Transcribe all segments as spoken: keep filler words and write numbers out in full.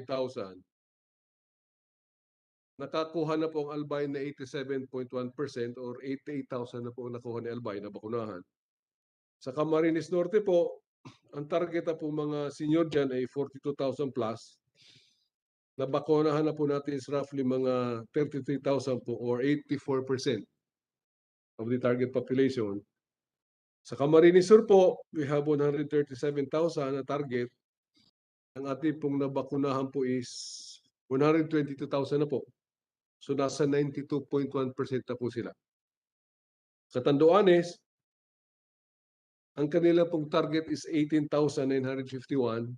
thousand, nakakuha na po ang Albay na eighty-seven point one percent or eighty-eight thousand na po ang nakuha ni Albay na bakunahan. Sa Camarines Norte po, ang target na po mga senior dyan ay forty-two thousand plus. Nabakunahan na po natin is roughly mga thirty-three thousand po or eighty-four percent of the target population. Sa Camarines Sur po, we have one hundred thirty-seven thousand na target. Ang ating pong nabakunahan po is one hundred twenty-two thousand na po. So, nasa ninety-two point one percent na po sila. Catanduanes, ang kanila pong target is eighteen thousand nine hundred fifty-one,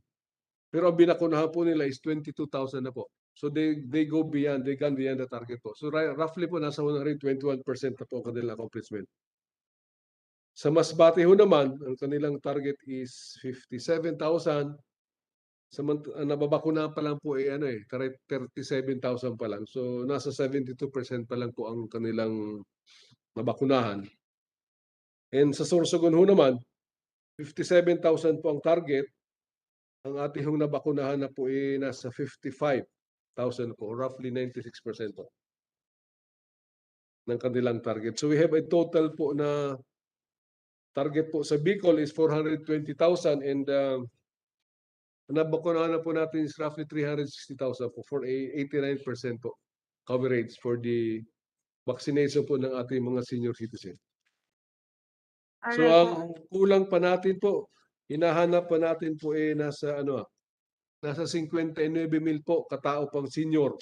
pero ang binakunahan po nila is twenty-two thousand na po. So, they, they go beyond, they gone beyond the target po. So, ri-, roughly po, nasa one hundred twenty-one percent na po ang kanilang accomplishment. Sa Masbate ho naman, ang kanilang target is fifty-seven thousand. Samant-, ang nababakunahan pa lang po, eh, ano, eh, thirty-seven thousand pa lang. So, nasa seventy-two percent pa lang po ang kanilang nabakunahan. And sa Sorsogon ho naman, fifty-seven thousand po ang target. Ang ating hong nabakunahan na po, eh, nasa fifty-five thousand po, roughly ninety-six percent po ng kanilang target. So, we have a total po na target po sa Bicol is four hundred twenty thousand and, ah, nabakunahan na po natin is roughly three hundred sixty thousand po, for a eighty-nine percent po coverage for the vaccination po ng ating mga senior citizen. So, Alright po. ang kulang pa natin po, hinahanap pa natin po, eh, nasa ano, ah, nasa singkwenta y nuebe mil po katao pang senior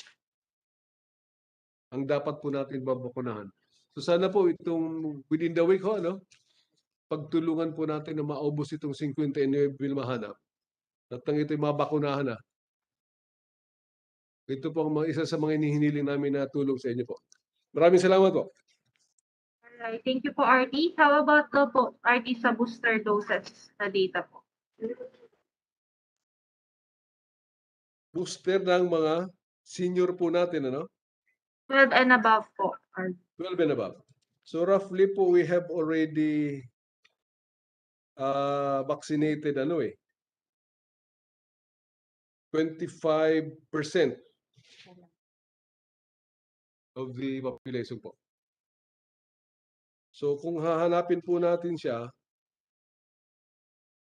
ang dapat po natin mabakunahan. So, sana po itong within the week ho, ano, pagtulungan po natin na maubos itong singkwenta y nuebe mil mahanap. At nang ito'y mabakunahan na. Ito po ang mga, isa sa mga hinihiniling namin na tulong sa inyo po. Maraming salamat po. Alright. Thank you po, R D. How about daw po, R D, sa booster doses na data po? Booster ng mga senior po natin, ano? Twelve and above po, R D. Twelve and above. So roughly po, we have already, ah, vaccinated, ano eh, twenty-five percent of the population po. So kung hahanapin po natin siya,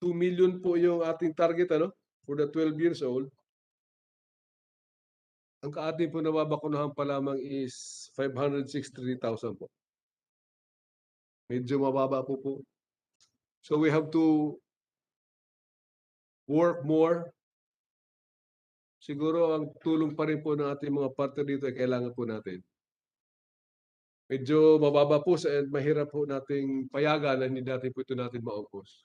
two million po yung ating target, ano, for the twelve years old. Ang ating po nababakunahan pa lamang is five hundred sixty-three thousand po. Medyo mababa po po. So we have to work more. Siguro ang tulong pa rin po ng ating mga partner dito ay kailangan po natin. Medyo mababa po sa, and mahirap po nating payagan na hindi natin po ito natin maubos.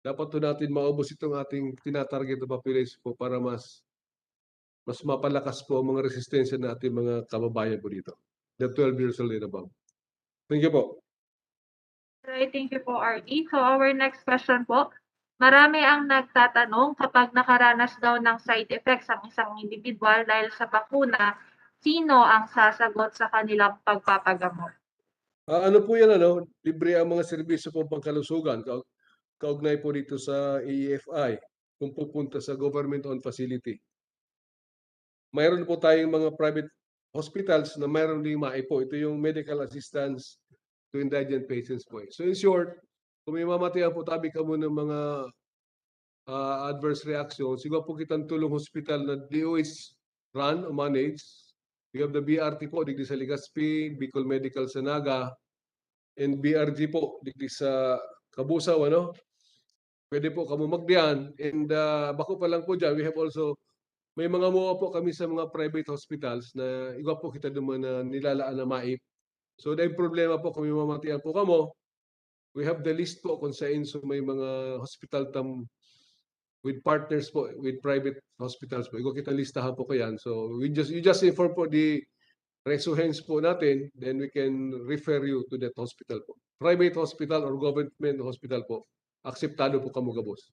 Dapat po natin maubos itong ating tinatarget na population po para mas, mas mapalakas po ang mga resistensya ng ating mga kababayan po dito. The twelve years old and above. Thank you po. Alright, thank you po, R D. So our next question po, marami ang nagtatanong kapag nakaranas daw ng side effects ang isang individual dahil sa bakuna, sino ang sasagot sa kanilang pagpapagamot? Ah, ano po yan, ano? Libre ang mga serbisyo pang pangkalusugan, kau-, kaugnay po dito sa A E F I, kung pupunta sa government-owned facility. Mayroon po tayong mga private hospitals na mayroon ding MAIP po. Ito yung medical assistance to indigent patients po, eh. So in short, kung may mamatian po tabi kamo ng mga, ah, adverse reaction, sigwa po kitang tulong hospital na D O H run o manage. We have the B R T po, digdi sa Legazpi, Bicol Medical sa Naga, and B R G po, digdi sa Cabusao, ano? Pwede po kamo magdiyan. And, ah, bako pa lang po diyan, we have also, may mga MOA po kami sa mga private hospitals na igwa po kita duman na nilalaan na MAIP. So, dahil problema po kung may mamatian po kamo, we have the list po kung saan so may mga hospital tam-, with partners po, with private hospitals po. Igwa kita listahan po kayan. So, we just, you just inform po the resuhens po natin, then we can refer you to that hospital po. Private hospital or government hospital po, akseptado po kamo gabos.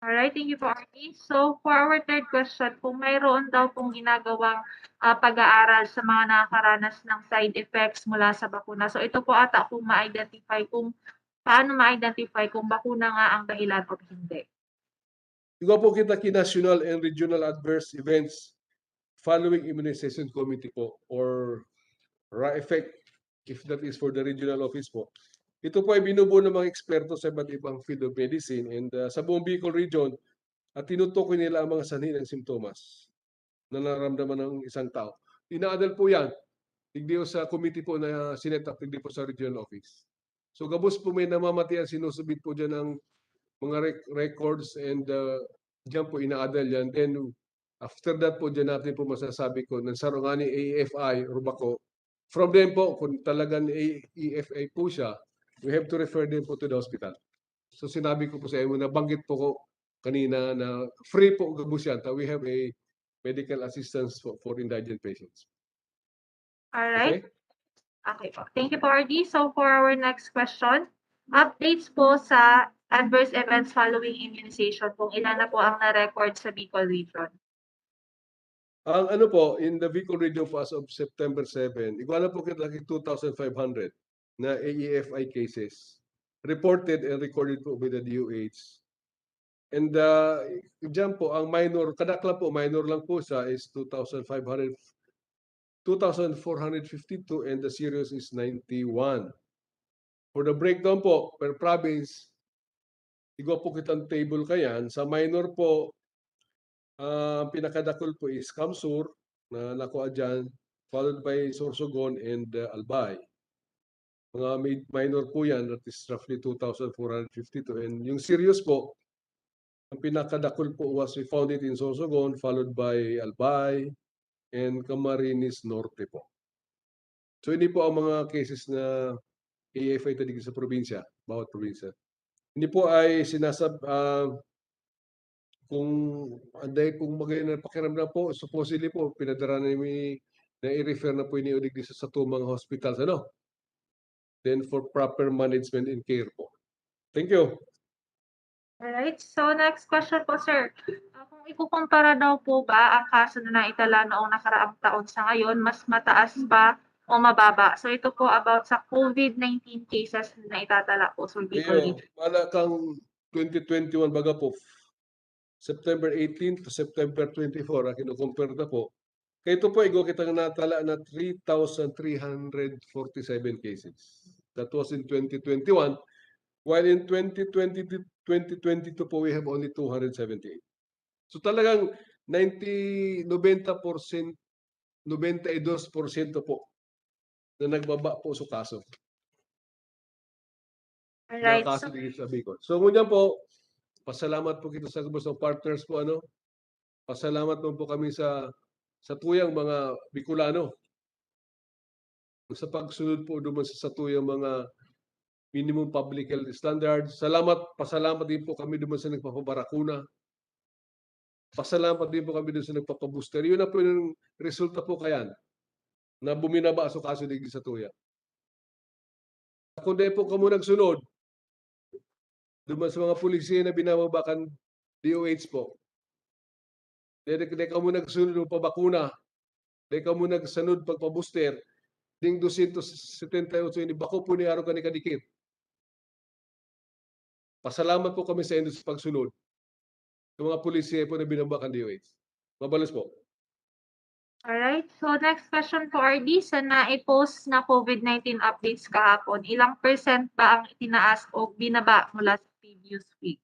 Alright, thank you po, R D. So, for our third question, kung mayroon daw pong ginagawang, ah, pag-aaral sa mga nakakaranas ng side effects mula sa bakuna. So, ito po ata kung ma-identify kung, paano ma-identify kung bakuna nga ang dahilan o hindi. Igwa po kita ki National and Regional Adverse Events Following Immunization Committee po, or RAEFEC, if that is for the regional office po. Ito po ay binubuo ng mga eksperto sa iba't ibang field of medicine and, ah, sa buong Bicol region, at tinutukoy nila ang mga sanhi ng simptomas na nararamdaman ng isang tao. Inaadal po yan. Digdi sa committee po na sinet up, digdi po sa regional office. So, gabos po may namamatian, sinusubmit po dyan ang mga rec-, records and, uh, dyan po inaadal yan. Then, after that po, dyan natin po masasabi kung nagsaro nga ni A F I or bako. From then po, kung talagang A F I po siya, we have to refer them po to the hospital. So, sinabi ko po sa inyo, nabanggit po ko kanina na free po gabos yan. Ta-, we have a medical assistance for, for indigent patients. All right. Okay? Okay po. Thank you po, R D. So for our next question, updates po sa adverse events following immunization, kung ilan na po ang na-record sa Bicol region. Ang ano po, in the Bicol region po as of September seven, igwa na po kita ki two thousand five hundred na A F I cases reported and recorded po with the D O H. And, uh, diyan po, ang minor, kadaklan po, minor lang po siya is two thousand five hundred, two thousand four hundred fifty-two, and the serious is ninety-one. For the breakdown po, per province, igwa po kitang table kayan. Sa minor po, ah, ang pinakadakul po is CamSur, na nakuha dyan, followed by Sorsogon and, uh, Albay. Mga mid-, minor po yan, that is roughly two thousand four hundred fifty-two. And yung serious po, ang pinakadakul po was we found it in Sorsogon, followed by Albay and Camarines Norte po. So, ini po ang mga cases na A F I ta digdi sa probinsya, bawat probinsya. Ini po ay sinasab-, ah, kung anday, kung magayon na pakiramdam po, supposedly po, pinadara na mi, na i-refer na po ini digdi sa, sa tumang hospitals, ano? Then for proper management and care po. Thank you. Alright. So next question po, sir. Ah, kung ikukumpara daw po ba ang kaso na naitala noong nakaraang taon sa ngayon, mas mataas ba o mababa? So ito po about sa COVID nineteen cases na itatala po sa Bicol Iyo, region. Wala kang twenty twenty-one baga po, September eighteen to September twenty-four, ang kinukumpara na po. Kaya ito po, igwa kitang natala na three thousand three hundred forty-seven cases. That was in twenty twenty-one. While in twenty twenty, twenty twenty-two po, we have only two hundred seventy-eight. So talagang ninety, nobenta porsyento, nobenta y dos porsyento po na nagbaba po sa kaso. Alright. Mga kaso So, dito sa Bicol. So, ngunyan po, pasalamat po kita sa gabos ng partners po, ano? Pasalamat naman po kami sa, sa tuyang mga Bicolano. Sa pagsunod po duman sa, sa tuyang mga minimum public health standards. Salamat, pasalamat din po kami duman sa nagpapabarakuna. Pasalamat din po kami dun sa nagpapabuster. Yun na po yung resulta po kayan, na buminaba so kaso digdi sa tuya. Kung di po kamo nagsunod, duman sa mga polisiya na binababa kan D O H po, di, di, di kamo nagsunod o pabakuna, di kamo nagsunod pagpabuster, ding dosyentos setenta y ocho ini, bako po ni araw kani kadikit. Pasalamat po kami sa inyo sa pagsunod. Sa mga polisiya po na binaba kan D O H. Mabalos po. Alright. So next question po, R D, sa na-post na COVID nineteen updates kahapon, ilang percent ba ang itinaas o binaba mula sa previous week?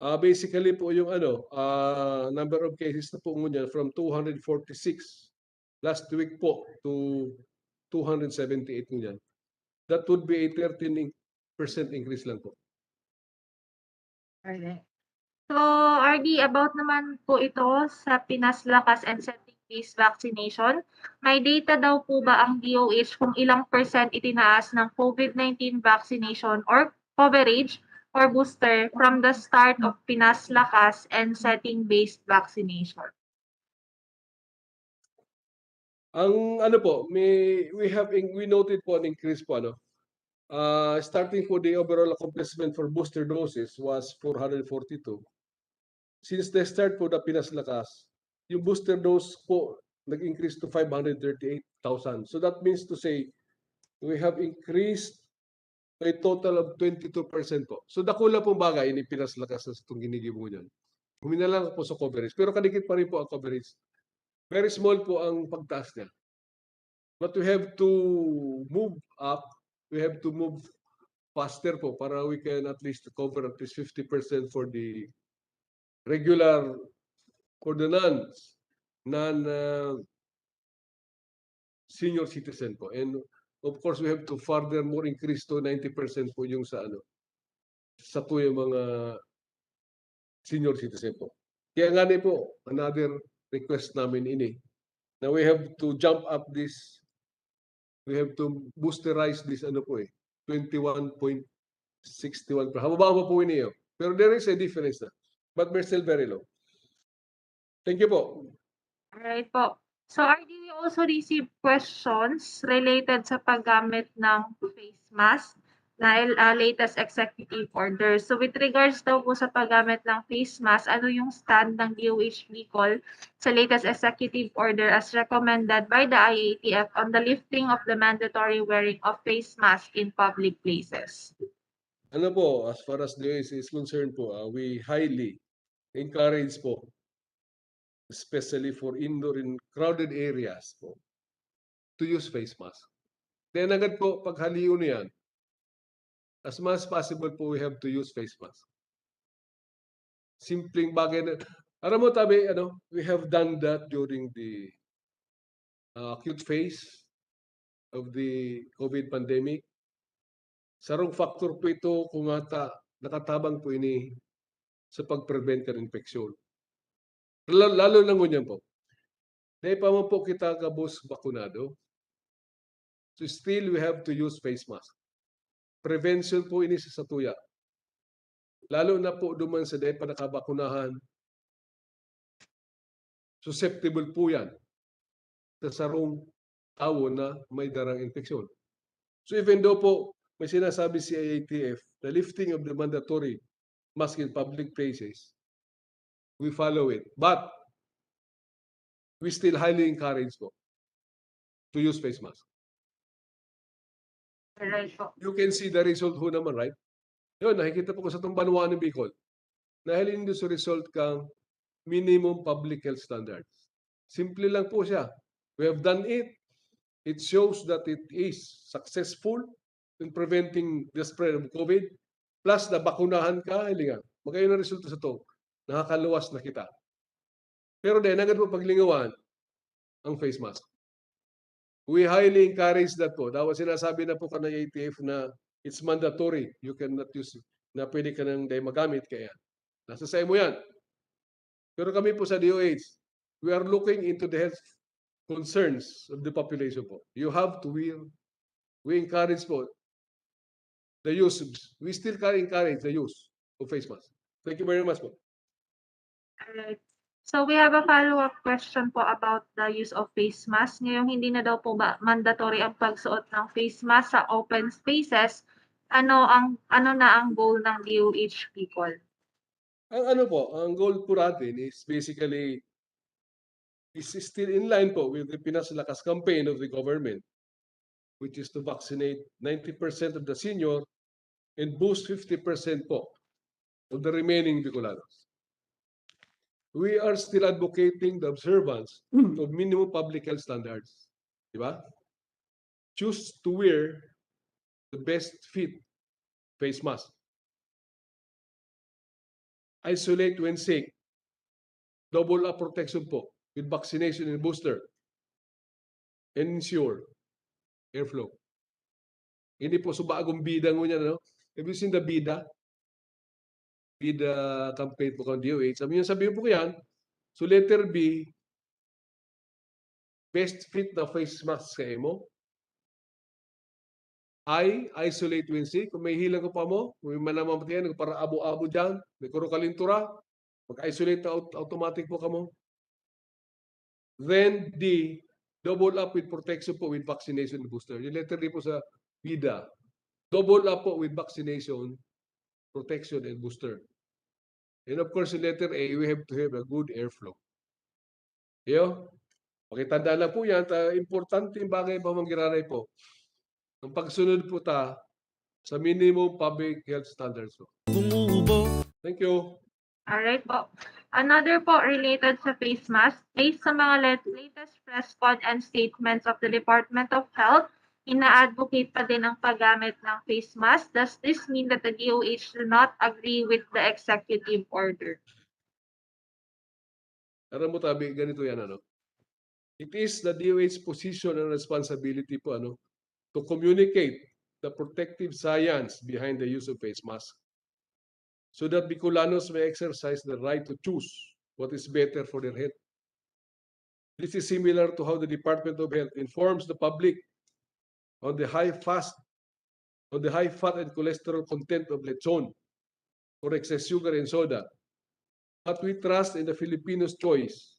Ah, basically po yung ano, ah, number of cases na po ngunyan from two hundred forty-six last week po to two hundred seventy-eight ngunyan. That would be a thirteen percent increase lang po. Alright. So, R D, about naman po ito sa Pinas Lakas and setting-based vaccination, may data daw po ba ang D O H kung ilang percent itinaas ng COVID nineteen vaccination or coverage or booster from the start of Pinas Lakas and setting-based vaccination? Ang ano po, may, we have in-, we noted po an increase po, ano. Ah, starting po, the overall accomplishment for booster doses was four hundred forty-two. Since the start po the Pinas Lakas, yung booster dose po nag-increase to five hundred thirty-eight thousand. So that means to say, we have increased may total of twenty-two percent po. So, dakula pong bagay ini pinaslakas na sa itong ginigibo niyan. Huminalang po sa coverage. Pero kadikit pa rin po ang coverage. Very small po ang pagtaas niya. But we have to move up. We have to move faster po para we can at least cover at least fifty percent for the regular, for the non, non, uh, senior citizen po. And of course, we have to furthermore increase to ninety percent po yung sa ano, sa po yung mga senior citizen po. Kaya nga ni po, another request namin ini, na we have to jump up this, we have to boosterize this, ano po eh, twenty-one point six one. Hababa pa po ini, oh. Pero there is a difference na. But we're still very low. Thank you po. Alright po. So, R D, we also receive questions related sa paggamit ng face mask dahil, ah, latest executive order. So, with regards daw po sa paggamit ng face mask, ano yung stand ng D O H Bicol sa latest executive order as recommended by the I A T F on the lifting of the mandatory wearing of face mask in public places? Ano po, as far as D O H is concerned po, ah, we highly encourage po, especially for indoor in crowded areas po, to use face mask. Then agad po, paghalion niyan, as much as possible po, we have to use face mask. Simpleng bagay na, alam mo, tabi, ano, we have done that during the, uh, acute phase of the COVID pandemic. Sarong factor po ito kung ata nakatabang po ini sa pag-prevent kan infeksyon. Lalo, lalo na ngunyan po. Dahil pa man po kita gabos bakunado, so still we have to use face mask. Prevention po ini sa satuya. Lalo na po duman sa dahil pa nakabakunahan, susceptible po yan sa sarong tawo na may darang infeksyon. So even though po may sinasabi si I A T F, the lifting of the mandatory mask in public places, we follow it. But we still highly encourage po to use face mask. Right po. You can see the result ho naman, right? Yun, nakikita po ko sa itong banwa ng Bicol. Nahiling doon sa result kang minimum public health standards. Simple lang po siya. We have done it. It shows that it is successful in preventing the spread of COVID. Plus, nabakunahan ka, hilingan. Magayon ang resulta sa to. Nakakaluwas na kita. Pero then, agad mo paglingawan ang face mask. We highly encourage that po. Dapat sinasabi na po ka ng A T F na it's mandatory. You cannot use it. Na pwede ka nang dahil magamit kaya. Nasa sa mo yan. Pero kami po sa D O H, we are looking into the health concerns of the population po. You have to wear. We encourage po the use. We still can encourage the use of face mask. Thank you very much po. Alright. So we have a follow-up question po about the use of face mask. Ngayong hindi na daw po ba mandatory ang pagsuot ng face mask sa open spaces, ano ang ano na ang goal ng D O H Bicol? Ang ano po, ang goal po natin is basically is still in line po with the Pinas Lakas campaign of the government, which is to vaccinate ninety percent of the senior and boost fifty percent po of the remaining Bicolanos. We are still advocating the observance of minimum public health standards. Di ba? Choose to wear the best fit face mask. Isolate when sick. Double up protection po with vaccination and booster. And ensure airflow. Ini po sa bagong bida ngunyan, ano? Have you seen the bida? Bida campaign po kang D O H. Sabi niya, sabi po ko yan. So letter B, best fit na face mask sa imo. I, isolate when sick. Kung may hilang ka pa mo, kung may manamamatian, kung para abo-abo dyan, may kuro kalintura, mag-isolate na aut- automatic po kamo. Then D, double up with protection po with vaccination and booster. Yung letter D po sa bida, double up po with vaccination, protection, and booster. And of course, yung letter A, we have to have a good airflow. Yo? Pakitandaan lang po yan, ta, importante yung bagay pa manggiraray po. Ang pagsunod po ta, sa minimum public health standards po. Kung uubo. Thank you. Alright po. Another po related sa face mask, based sa mga lat- latest press con and statements of the Department of Health, ina-advocate pa din ang paggamit ng face mask. Does this mean that the D O H do not agree with the executive order? Aram mo tabi, ganito yan, ano? It is the D O H position and responsibility po, ano, to communicate the protective science behind the use of face mask so that Bicolanos may exercise the right to choose what is better for their health. This is similar to how the Department of Health informs the public on the high fast, on the high fat and cholesterol content of lechon or excess sugar in soda. But we trust in the Filipino's choice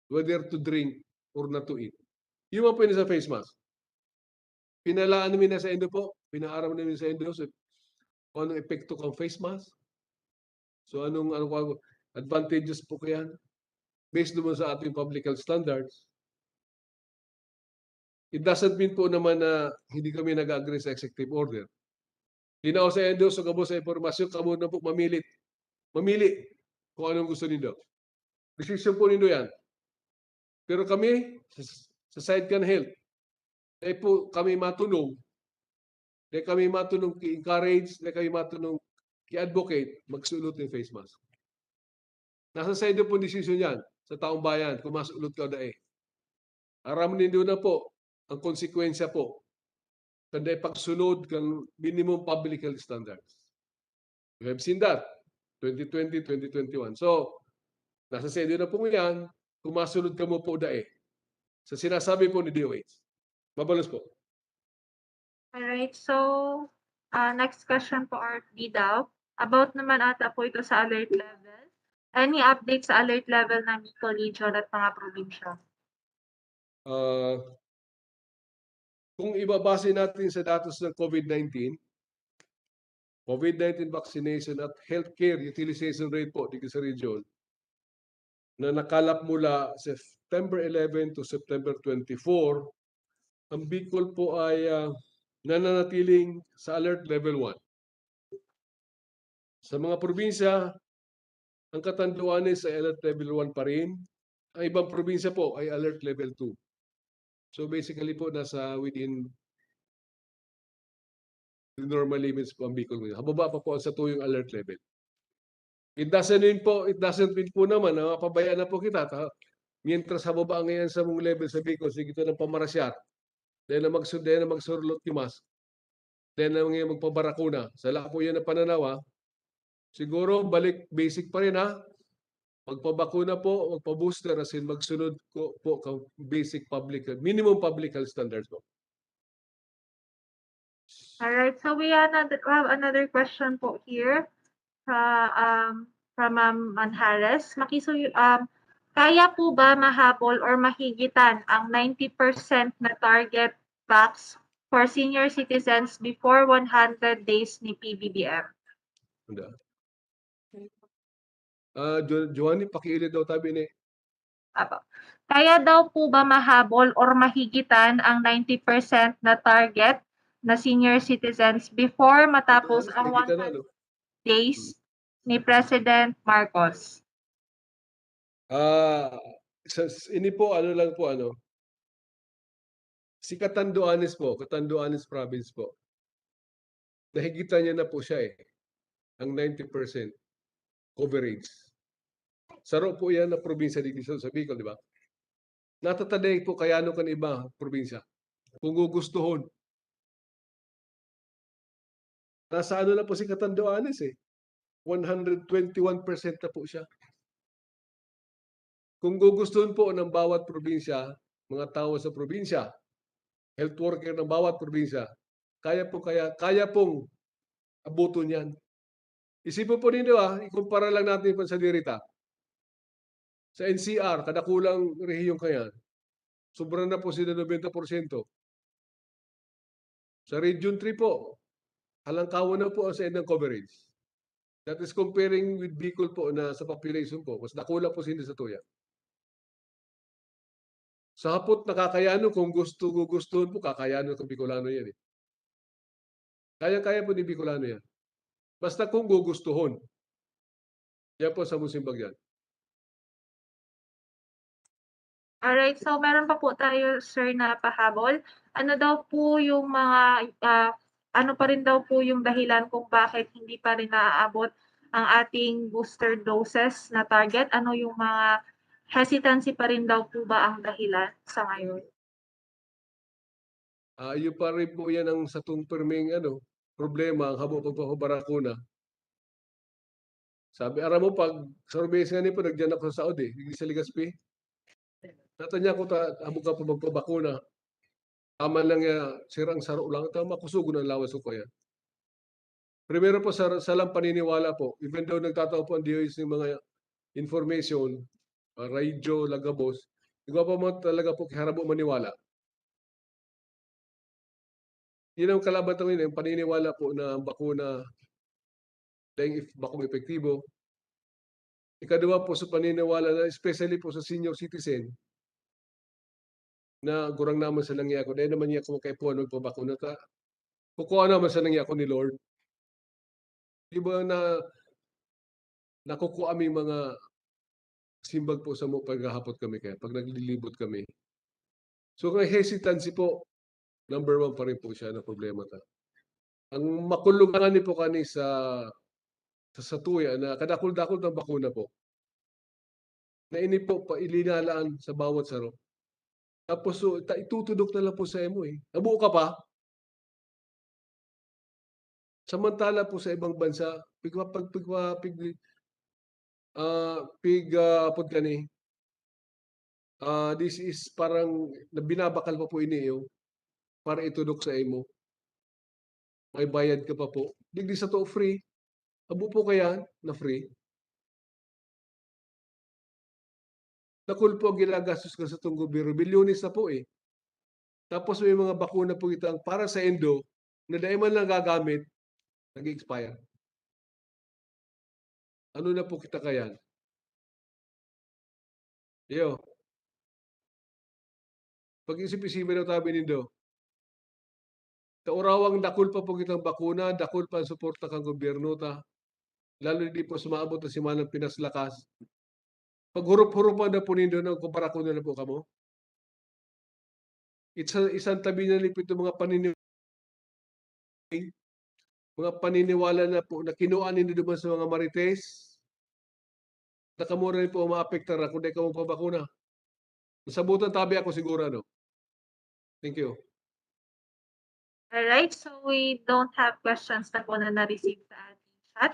whether to drink or not to eat. Yung mga pwede sa face mask. Pinalaan namin na sa indo po, pinaaram namin sa indo so, kung anong epekto kang face mask. So anong ano, advantages po kaya based naman sa ating public health standards. It doesn't mean po naman na hindi kami nag-agree sa executive order. Linao sa indo, so gabos sa impormasyon, kamo na po mamili. Mamili kung anong gusto nindo. Desisyon po nindo yan. Pero kami, sa, sa side kan health, dahil po kami matunog, dahil kami matunog ki-encourage, dahil kami matunog ki-advocate, magsulot ng face mask. Nasa sa indo pong desisyon yan, sa taong bayan, kung masulot ka o dai. Aram nindo na po ang konsekwensya po kan dai pagsunod kan minimum public health standards. We have seen that, twenty twenty, twenty twenty-one. So, nasa sa indo na po yan, kung masunod kamo po dai sa sinasabi po ni D O H. Mabalos po. Alright, so uh, next question po or D daw. About naman ata po ito sa alert level. Any update sa alert level ng Bicol region at mga probinsya? Uh, kung ibabase natin sa datos ng COVID-19, COVID-19 vaccination at healthcare utilization rate po dito sa region na nakalap mula September eleven to September twenty-four, ang Bicol po ay uh, nananatiling sa alert level one. Sa mga probinsya, ang Catanduanes ay alert level one pa rin. Ang ibang probinsya po ay alert level two. So basically po, nasa within the normal limits po ang Bicol ngayon. Hababa pa po ang satuyang alert level. It doesn't mean po, it doesn't mean po naman na mapabayaan na po kita. Ta, mientras hababa ngayon sa mong level sa Bicol, sige ito ng pamarasyar. Dahil na magsud, dahil na magsurlot yung mask. Dahil na ngayon magpabarakuna. Sa lahat po yan na pananawa, siguro balik basic pa rin ha. Magpabakuna po, magpa-booster, as in magsunod ko po ka basic public, minimum public health standards po. Alright, so we have another, we have another question po here uh, um, from Ma'am Manhares. Makisuy, um, kaya po ba mahabol or mahigitan ang ninety percent na target vax for senior citizens before one hundred days ni P B B M? Anda. Ah, Jo- Joanny, pakiilid daw tabi ni. Apo. Kaya daw po ba mahabol or mahigitan ang ninety percent na target na senior citizens before matapos ang Nakikita na, one hundred no? days ni President Marcos? Ah, sa, s- ini po, ano lang po, ano, si Catanduanes po, Catanduanes province po, nahigitan niya na po siya eh, ang ninety percent coverage. Saro po yan na probinsya digdi sa, sa Bicol, di ba? Natatadya po kayano kan iba probinsya. Kung gugustuhon. Nasa ano na po si Catanduanes eh. one hundred twenty-one percent na po siya. Kung gugustuhon po ng bawat probinsya, mga tao sa probinsya, health worker ng bawat probinsya, kaya po kaya kaya pong abuton yan. Isipon po ninyo ah, ikumpara lang natin po sa Dirita. Sa N C R, kadakulang rehiyon kaya, sobra na po sila nobenta porsyento. Sa Region three po, halangkawan na po ang saindang coverage. That is comparing with Bicol po na sa population po, mas dakula po sila sa tuya. Sa hapot nakakayanon, kung gusto gugustuhon po, kakayanon ng Bicolano yan eh. Kaya-kaya po ni Bicolano yan. Basta kung gugustuhon. Yan po sa musimbag yan. Alright, so meron pa po tayo, sir, na pahabol. Ano daw po yung mga, ah, ano pa rin daw po yung dahilan kung bakit hindi pa rin naaabot ang ating booster doses na target? Ano yung mga hesitancy pa rin daw po ba ang dahilan sa ngayon? Ah, iyo pa rin po yan ang satong pirming ano, problema, ang habo pagpapabarakuna. Sabi, aram mo, pag sa Rubes nga ni po, nagdiyan ako sa Saudi, digdi sa Legazpi. Tatanya ko ta, habo ka pa magpabakuna. Tama lang ya, sir, ang saro lang. Tama, makusugon ang lawas ko kaya. Primero po, sa, sa lang paniniwala po, even though nagtatao po ang D O H ng mga information, ah, radyo, lagabos, igwa pa mo talaga po kiharabo maniwala. Yun ang kalaban tayo ngayon, yung paniniwala po na ang bakuna, dahil if bakong epektibo. Ikaduwa po sa paniniwala na, especially po sa senior citizen, na gurang naman sa nangyako, dahil naman niya kung kaipuhan magpabakuna ta. Kukuha naman sa nangyako ni Lord. Di ba na nakukuha may mga simbag po sa mo paghahapot kami kaya pag naglilibot kami. So, kay hesitancy po, number one pa rin po siya na problema ta. Ang makulugan ni po kani sa, sa satuya na kadakul-dakul ng bakuna po. Na ini po pa ilinalaan sa bawat saro. Tapos, so, ta-, itutudok na lang po sa imo eh. Nabuo ka pa? Samantala po sa ibang bansa, pigwa-, pag-, pigwa-, pig-, ah, pig-, ah, apod kani, ah, this is parang na binabakal pa po ini, oh, para itudok sa imo. May bayad ka pa po. Digdi sato free. Habo po kaya na free? Dakul po ang ginagastos kan satong gobyerno. Bilyones na po eh. Tapos may mga bakuna po kita ang para sa endo na dai man lang gagamit, nag-expire. Ano na po kita kayan? Iyo. Pag-isip-isipin daw tabi nindo. Sa urawang dakul pa po kitang bakuna, dakul pa ang suporta kan gobyerno ta. Lalo di po sumaabot na si Manang Pinas Lakas. Paghurup-hurupan na po nindo na kung barako na po kamo. Isa, isang tabi na lipit ng mga panini-, mga paniniwala na po na kinuha nindo duman sa mga marites. Nakamura rin po maapektar na kung di ka magpabakuna. Nasabutan tabi ako siguro, ano? Thank you. Alright, so we don't have questions na po na na-receive sa ating chat.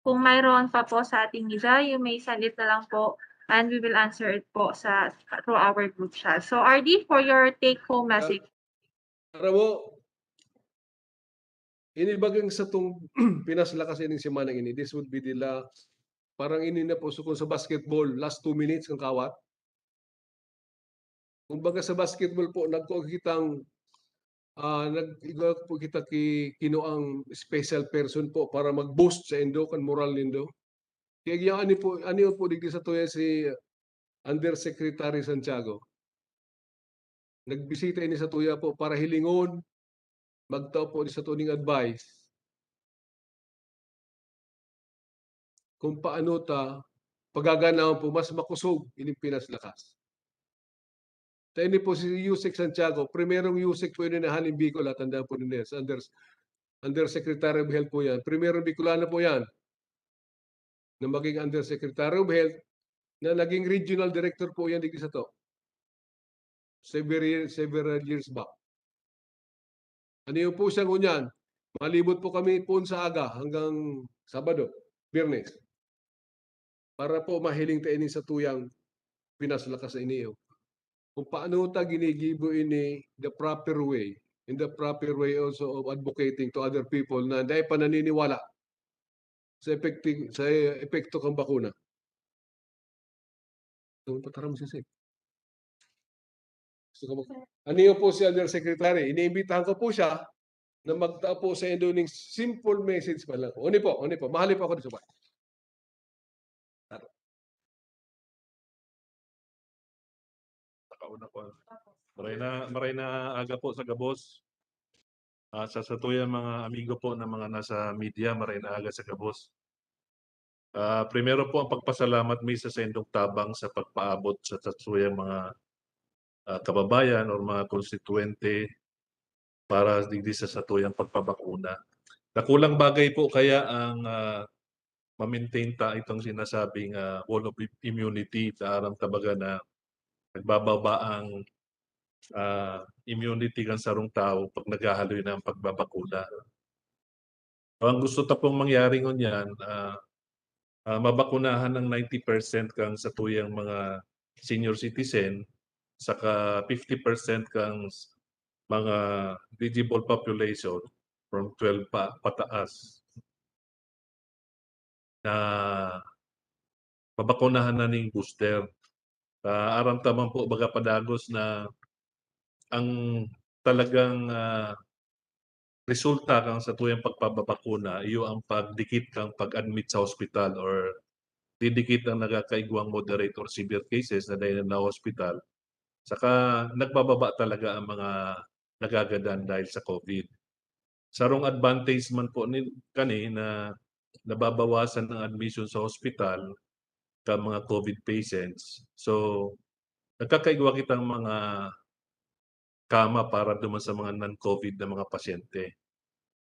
Kung mayroon pa po sa ating media, you may send it na lang po and we will answer it po sa, through our group chat. So R D, for your take-home message. Aram mo, ini bagang satong Pinas Lakas ining semana ini, this would be the last. Parang ini na po, so kung sa basketball, last two minutes kan kawat. Kumbaga sa basketball po, nagkuha kitang, ah, nag-, igwa po kita ki-, kinuang special person po para mag-boost sa indo, kan moral nindo. Kaya yan, ani po, ani po digdi satuya si Undersecretary Santiago. Nagbisita ini satuya po para hilingon, magtao po ini sato ning advice kung paano ta pagaganahon po mas makosog ining Pinas Lakas. Ta ini po si Usec Santiago, primerong Usec po ini na halin Bicol, ah, tandaan po ninyo, sa Under-, Undersecretary of Health po yan. Primerong Bicolano po yan na maging Undersecretary of Health, na naging regional director po yan digdi sato several, several years back. Ano yun po siya ngunyan? Malibot po kami poon sa aga hanggang Sabado, Biyernes. Para po mahiling ta ini satuyang Pinas Lakas ini, oh. Kung paano ta ginigibo ini the proper way, in the proper way also of advocating to other people na dai pa naniniwala sa epekti-, sa epekto kan bakuna. Ano pa, tara, masisip. Gusto ko mag-, ano yun po si Undersecretary? Iniimbitahan ko po siya na magtao po sa indo ning simple message pa lang. Uni po, uni po. Mahali po ako dito ba? Nakauna po. Maray na, maray na aga po sa gabos. Ah, sa satuyang mga amigo po na mga nasa media, maray na aga sa gabos. Ah, primero po, ang pagpasalamat mi sa saindong tabang sa pagpaabot sa satuyang mga, ah, kababayan or mga konstituwente para digdi sa satuyang pagpabakuna. Dakulang bagay po kaya ang, ah, ma-maintain ta itong sinasabing, ah, wall of immunity. Ta aram ta baga na nagbababa ang, ah, immunity kan sarong tawo pag naghahaloy na ang pagbabakuna. Ang gusto ta pong mangyari ngunyan, ah, ah, mabakunahan ang ninety percent kan satuyang mga senior citizen, saka fifty percent kan s-, mga eligible population from twelve pa, pataas na mabakunahan na ning booster. Ah, aram ta man po, baga padagos na ang talagang, ah, resulta kan satuyang pagpababakuna, iyo ang pagdikit kan pag-admit sa hospital or didikit ang nagkakaigwang moderate or severe cases na dai na nahospital. Saka nagbababa talaga ang mga nagagadan dahil sa COVID. Sarong advantage man po ni, kani na nababawasan ang admission sa hospital kan mga COVID patients. So, nagkakaigwa kitang mga kama para duman sa mga non-COVID na mga pasyente.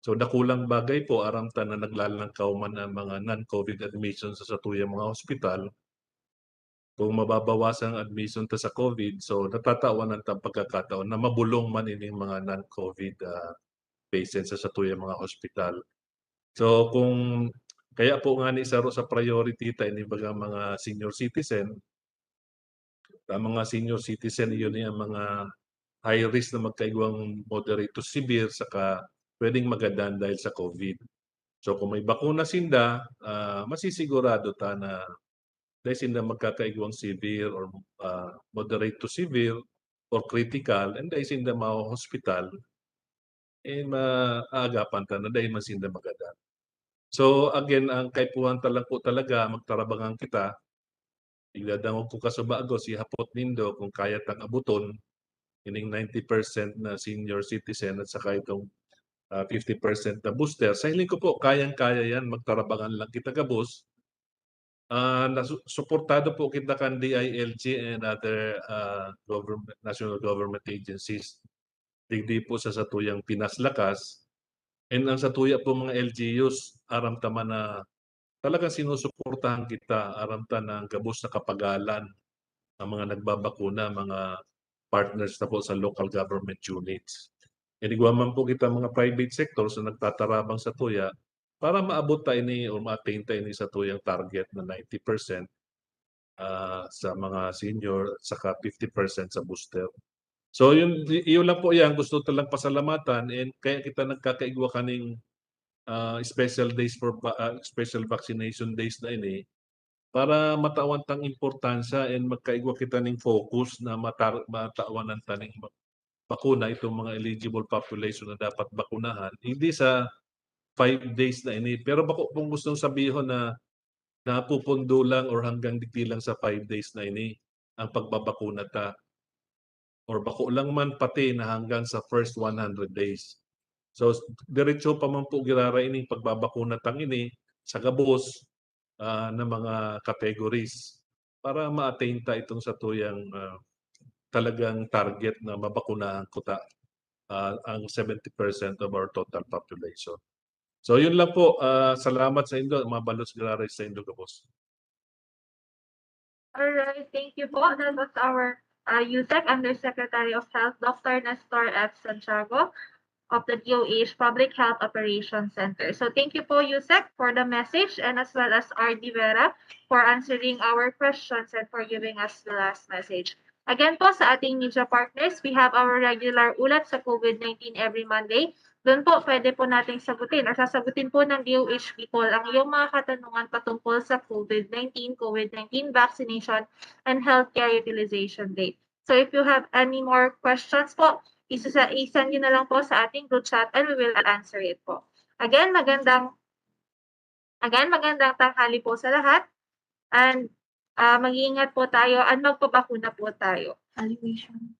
So, dakulang bagay po, aram ta na naglalangkaw man ang mga non-COVID admission sa satuyang mga hospital. Kung mababawasan ang admission ta sa COVID, so natatawanan ta pagkakataon na mabulong man ining mga non-COVID, ah, patients sa satuyang mga hospital. So, kung kaya po ngani saro sa priority ta ini baga mga senior citizen, ang mga senior citizen, iyo ni ang mga high risk na magkaigwang moderate to severe, saka pwedeng magadan dahil sa COVID. So, kung may bakuna sinda, ah, masisigurado ta na dai sinda magkakaigwang severe or, ah, moderate to severe or critical, and dai sinda maho-hospital, eh, maaagapan ta na dai man sinda magadan. So, again, ang kaipuhan ta lang po talaga, magtarabangan kita. Igdadangog ko kasubago, si hapot nindo kung kaya tang abuton ining ninety percent na senior citizen at saka itong, ah, fifty percent na booster. Sa hiling ko po, kayang-kaya yan. Magtarabangan lang kita gabos. Ah, nasu-, suportado po kita kan D I L G and other, ah, government, national government agencies. Digdi po sa satuyang Pinas Lakas. And ang satuya po mga L G Us, aram ta man na talagang sinusuportahan kita, aram ta na gabos na kapagalan ang mga nagbabakuna, mga partners na po sa local government units. And igwa man po kita mga private sectors na nagtatarabang satuya para maabot ta ini o ma-attain ta ini satuyang target na ninety percent, ah, sa mga senior, saka fifty percent sa booster. So, yun, y-, yun lang po yan. Gusto ta lang pasalamatan, and kaya kita nagkakaigwa kaning, ah, special days for va-, ah, special vaccination days na ini para matawan tang importansya and magkaigwa kita ning focus na matar-, matawanan ta ning ma-, bakuna itong mga eligible population na dapat bakunahan. Hindi sa five days na ini. Pero bako pong gustong sabihon na napupundo lang or hanggang digdi lang sa five days na ini ang pagbabakuna ta. Or bako lang man pati na hanggang sa first one hundred days. So, s-, diretso pa man po giraray ining pagbabakuna tang ini sa gabos, ah, na mga categories para ma-attain ta itong satuyang, ah, talagang target na mabakunahan kuta, ah, ang seventy percent of our total population. So, yun lang po. Ah, salamat sa indo. Mabalos giraray sa indo gabos. All right, thank you po. That was our, uh, USEC Undersecretary of Health, Doctor Nestor F Santiago of the D O H Public Health Operations Center. So thank you po, USEC, for the message, and as well as R D Vera for answering our questions and for giving us the last message. Again po, sa ating media partners, we have our regular Ulat sa COVID nineteen every Monday. Doon po, pwede po nating sagutin or sasagutin po ng D O H Bicol ang iyong mga katanungan patungkol sa COVID nineteen, COVID nineteen vaccination, and healthcare utilization rate. So if you have any more questions po, isa-, i-send nyo na lang po sa ating group chat and we will answer it po. Again, magandang, again, magandang tanghali po sa lahat. And, ah, mag-iingat po tayo and magpabakuna po tayo. Salvation.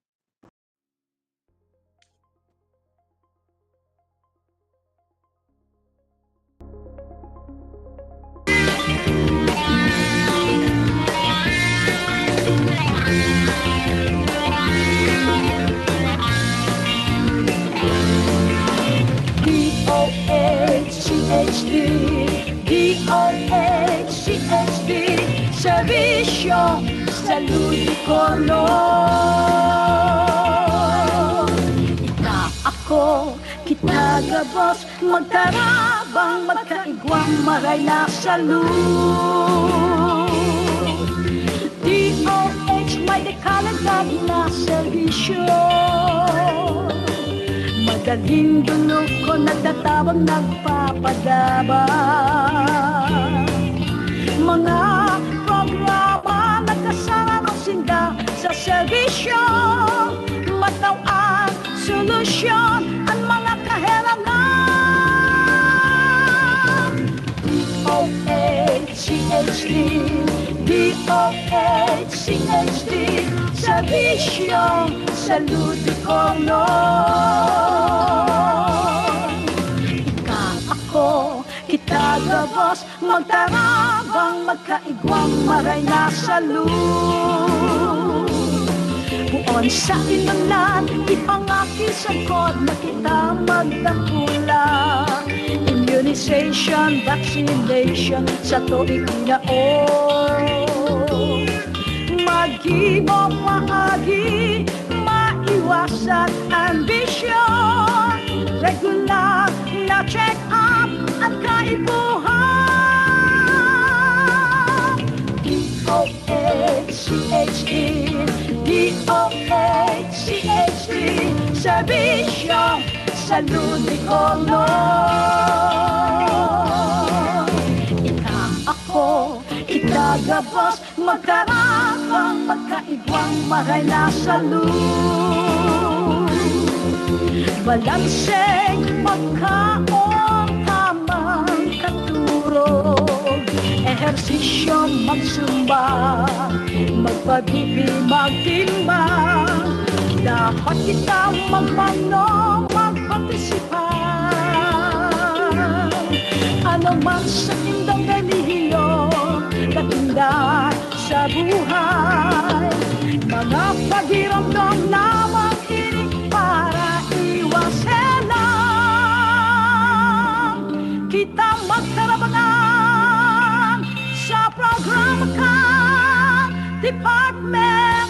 Bisyo, salud, kono. Ika, ako, kita gabos, magtarabang, magkaigwang, maray na salud. D O H, may dekalidad na serbisyo. Madaling dulog ko nagtatabang, nagpapadabang. Mga programa nagkasarang sinda sa serbisyo. Mataw ang solusyon ang mga kahelangan. D O H C H D, D O H C H D, serbisyong salud, kono. Ika, ako, kita gabos, magtarabang, magkaigwang, maray na salud. Poon sa inundan, ipangaki sagkod na kita magdakula. Immunization, vaccination, sato ikinao. Maggibo paagi, maiwasan ang bisyo. Regular na check-up ang kaipuhan. D O H C H D, D O H C H D, serbisyong salud, kono. Ika, ako, kita gabos, magtarabang, magkaigwang, maray na salud. Balanseng pagkaon, tamang katurog, ehersisyo, magsumba, magpa-B P, magtimbang. Dapat kita magmano, magpartisipar. Ano man sa indang relihiyon, katinda sa buhay, mga pakiramdam lamang ini para iwasan lang. Kita magtarabangan sa programa kan Department